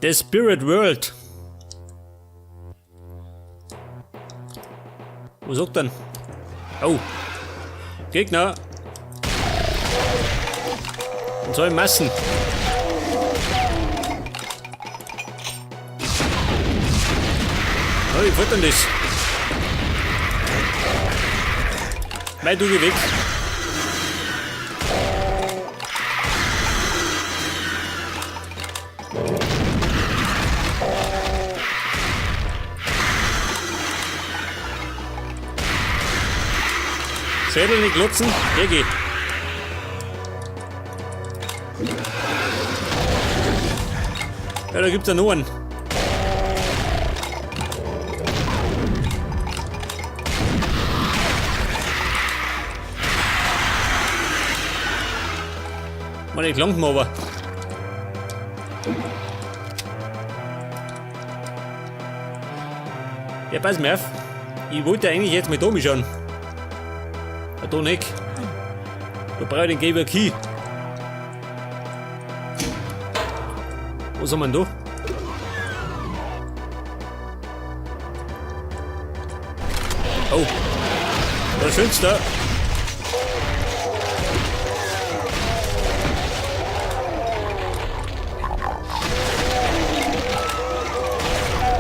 The Spirit World. Wo sagt denn? Oh. Gegner. Und zwar in Massen. Oh, wie wird denn das? Mei, du geh weg. Schädel nicht glotzen, hergeh. Ja, da gibt's ja noch einen. Mann, ich langt mir aber. Ja, pass mir auf. Ich wollte eigentlich jetzt mit da schauen. Ja, da nicht. Da brauche ich den Geber Key. Was haben wir denn da? Oh. Der schönste.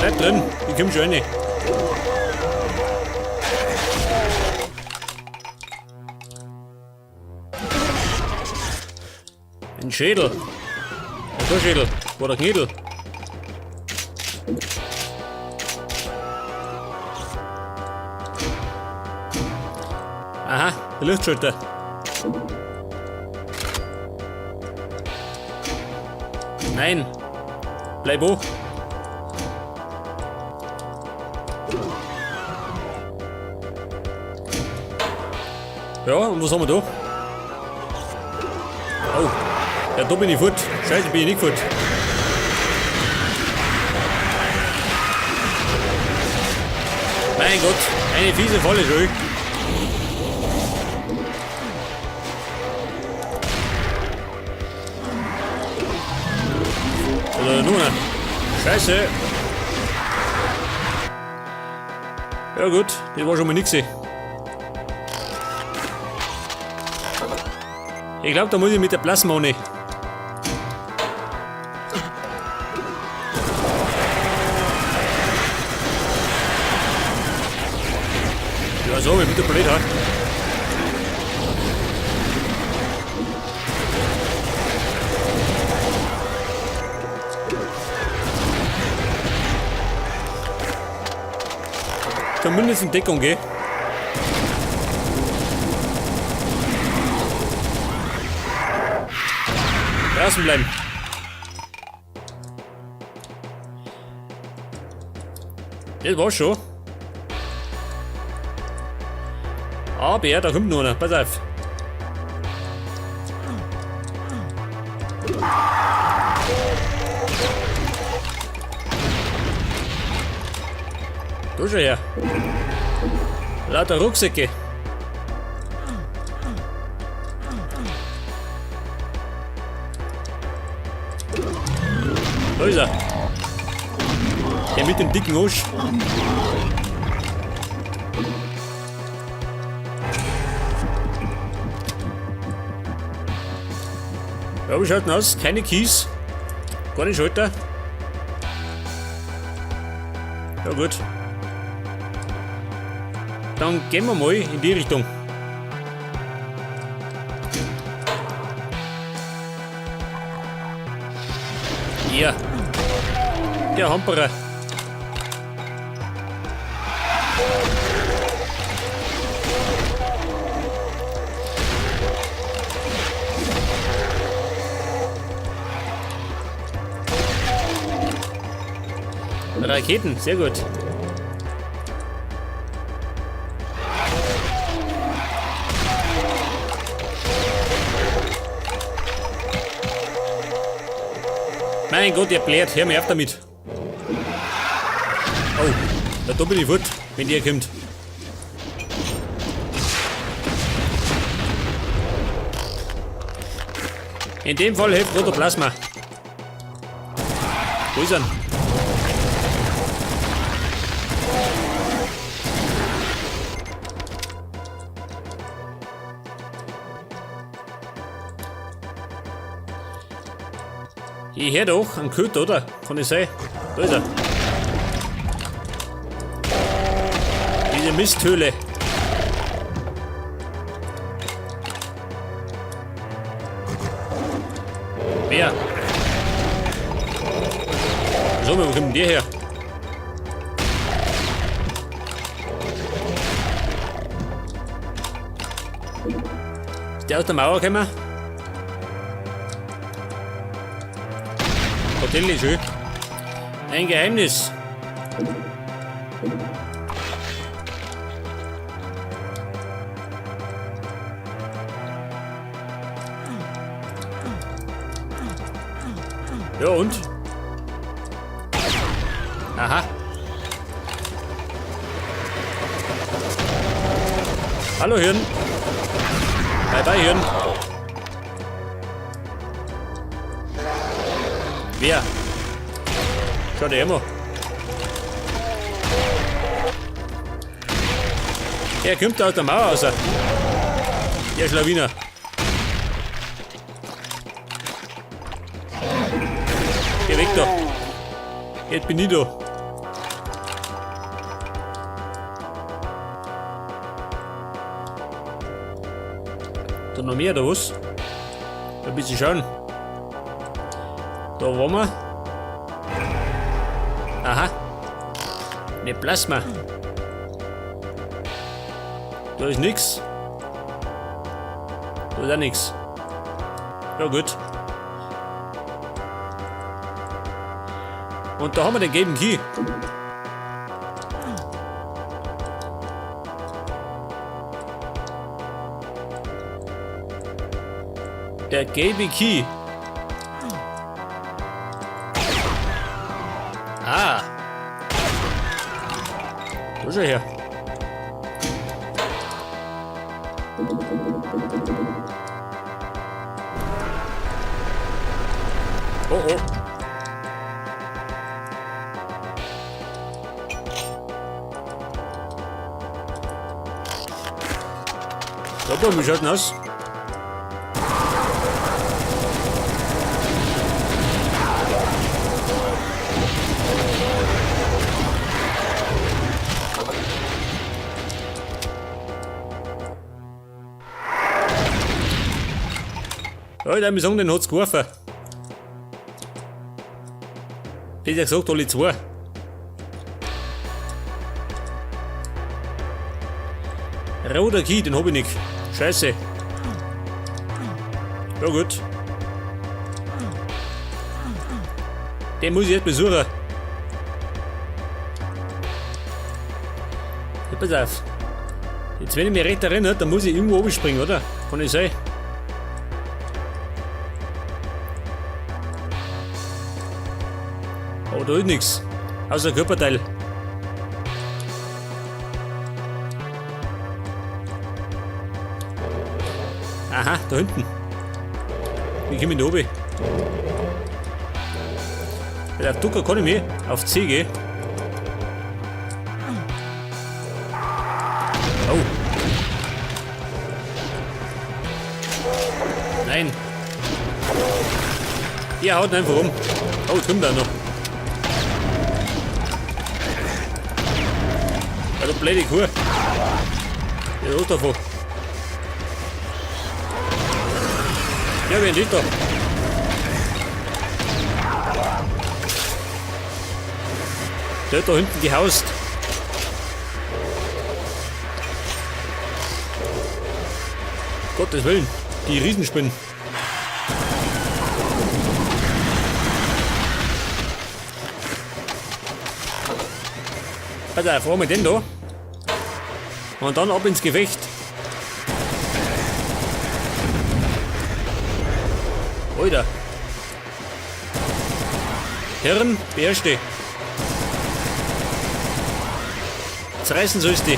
Bleib drin, ich komm schon rein. Ein Schädel. Ein Schädel. Wo der Knädel? Aha, der Lichtschalter. Nein. Bleib hoch. Ja, und was haben wir da? Oh, ja, da bin ich fort. Scheiße, bin ich nicht fort. Mein Gott, eine fiese Falle schon. Oder nur einer. Scheiße. Ja gut, das war schon mal nix. Ich glaube, da muss ich mit der Plasma rein. Ja, so, ich bin der blöd, ha? Zumindest in Deckung, gell? Draußen bleiben. Das war's schon. Aber da kommt noch einer. Pass auf. Da schau her. Lauter Rucksäcke. Da ist er. Der mit dem dicken Arsch. Ja, wie schaut denn aus? Keine Keys. Keine Schalter. Ja gut. Dann gehen wir mal in die Richtung. Ja. Der Hamperer. Raketen, sehr gut. Mein Gott, ihr blärt, hör mir auf damit. Oh, da bin ich fort, wenn der kommt. In dem Fall hilft Protoplasma. Wo ist er? Ich hör doch einen Köter, oder? Kann ich sein? Da ist er. Diese Misthöhle. Wer? So, wo kommt denn der her? Ist der aus der Mauer gekommen? Hotel ist schön. Ein Geheimnis. Ja und? Aha. Hallo Hirn. Bye bye Hirn. Wer? Schau dir immer. Er kommt aus der Mauer raus. Der Schlawiner. Geh weg da. Jetzt bin ich da. Da noch mehr, oder was? Da ein bisschen schauen. Da waren wir. Aha. Ne Plasma. Da ist nix. Da ist auch nix. Ja gut. Und da haben wir den gelben Key. Der gelbe Key. Ah. Wo ist er her? Oh oh. So, wie schaut denn aus? Ja, ich würde sagen, den hat's geworfen. Besser gesagt, alle zwei. Roter Key, den hab ich nicht. Scheiße. Ja gut. Den muss ich jetzt besuchen. Ja, pass auf. Jetzt, wenn ich mich recht erinnere, dann muss ich irgendwo oben springen, oder? Kann ich sein? Aber da ist nichts. Außer Körperteil. Aha, da hinten. Wie komme ich da oben? Bei der Ducker kann ich mich auf C gehen. Oh. Nein. Ihr haut einfach um. Oh, jetzt kommt er noch. Ja, du blöde Kuh. Ja, los davon. Ja, wer liegt da? Der hat da hinten gehaust. Gottes Willen, die Riesenspinnen. Also, fahren wir den da. Und dann ab ins Gefecht. Alter. Herren, beherrsch dich. Zerreißen sollst du.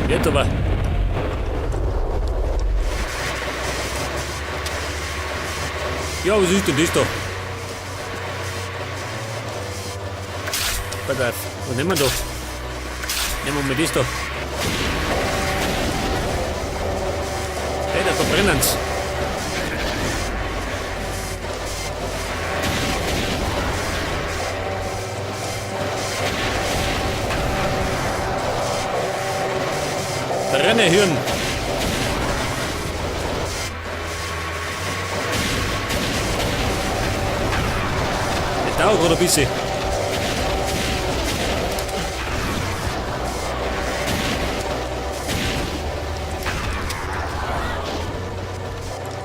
Wird aber. Ja, was ist denn das da? Pass auf, was nehmen wir da? Nehmen wir mal das da. Hey, da brennen's. Brenne, Hirn! Das dauert gerade ein bisschen.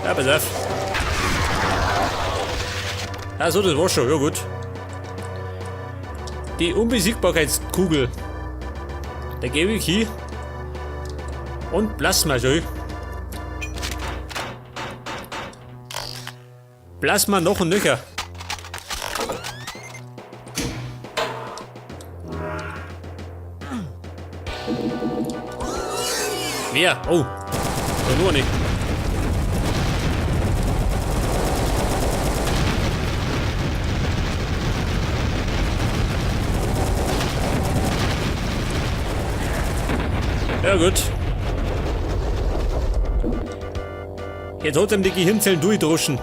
Ja, pass auf. Also, das war schon, ja gut. Die Unbesiegbarkeitskugel. Da gebe ich hin. Und Plasma schon. Plasma noch und nöcher. Wer? Oh. Da nur nicht. Ja gut. Jetzt hat ihm die Gehirnzellen durchdroschen.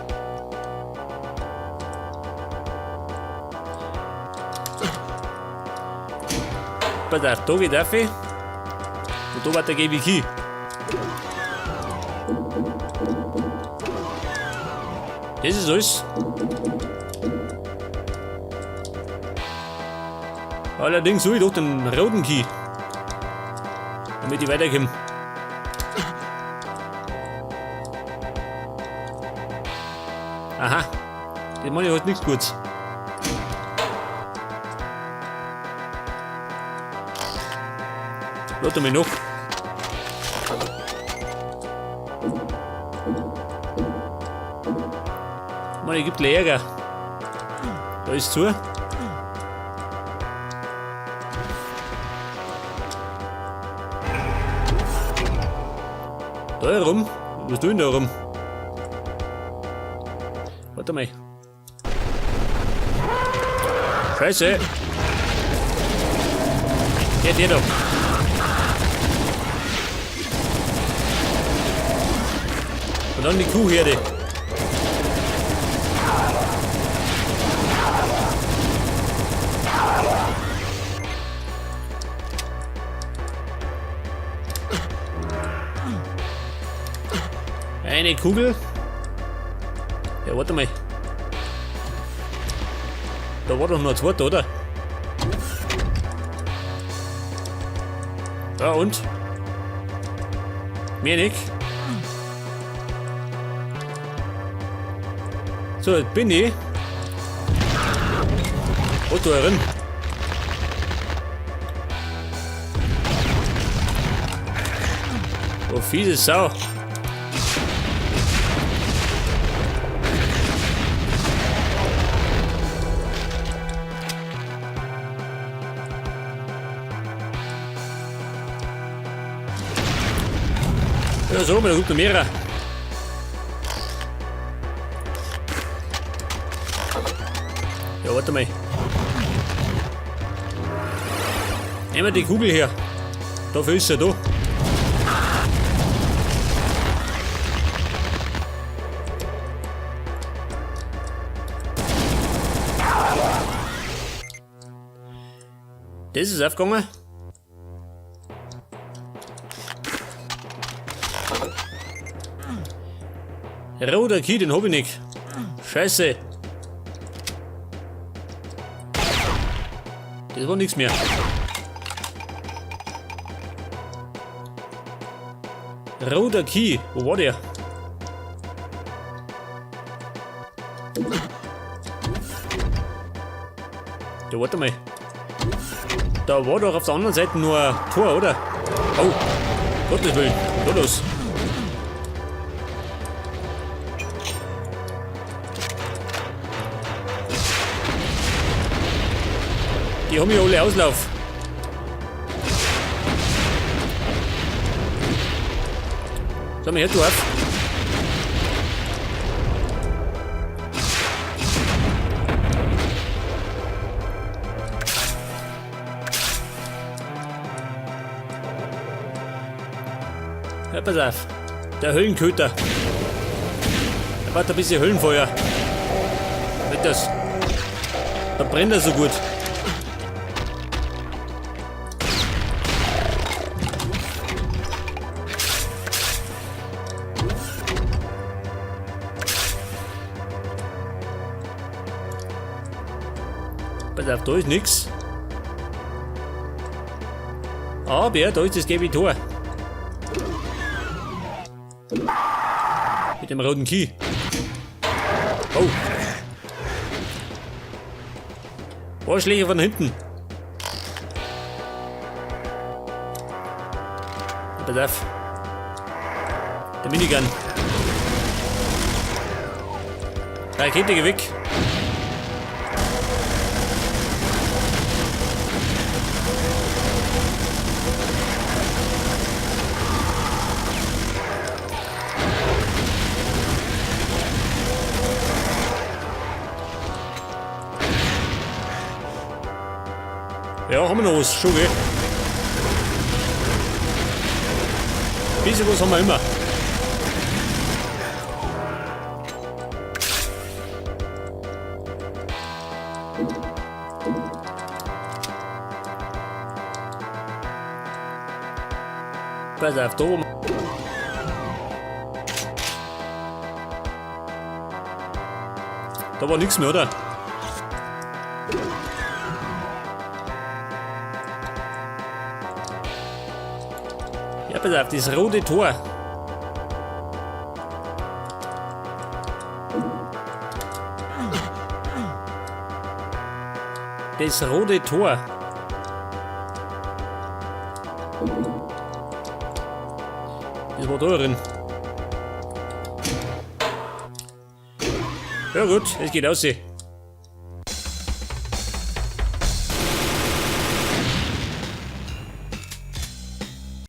Pass auf, da geht auf. Und da weiter gebe ich hin. Das ist alles. Allerdings suche ich doch den roten Key. Damit ich weiterkomme. Aha. Das mache ich halt nichts Gutes. Warte mal noch. Mann, ich gibt Ärger. Da ist zu. Da herum? Was tun da rum? Warte mal. Scheiße. Der, der da. Und dann die Kuhherde. Eine Kugel. Ja, warte mal. Da war doch noch ein zweiter, oder? Ja, und? Mehr nicht. So, jetzt bin ich. Otto herin. Oh, fiese Sau. Ja, so, da gibt noch mehrere. Ja, warte mal. Nehmen wir die Kugel her. Dafür ist sie da. Das ist aufgegangen. Roter Key, den hab ich nicht. Scheiße. Das war nichts mehr. Roter Key, wo war der? Ja, warte mal. Da war doch auf der anderen Seite nur ein Tor, oder? Oh, Gottes Willen, da los. Die haben ja alle Auslauf. Sag mal, hör du auf. Ja, pass auf. Der Höllenköter. Da war ein bisschen Höllenfeuer. Mit das. Da brennt er so gut. Pass auf, da ist nix. Aber da ist das gelbe Tor. Mit dem roten Key. Oh. Arschlöcher von hinten. Pass auf. Der Minigun. Rakete, geh weg. Ja, haben wir noch was, schon, gell? Bisschen was haben wir immer. Pass auf, da oben. Da war nichts mehr, oder? Ja, pass auf, das rote Tor. Das rote Tor. Das war da drin. Ja gut, es geht aus.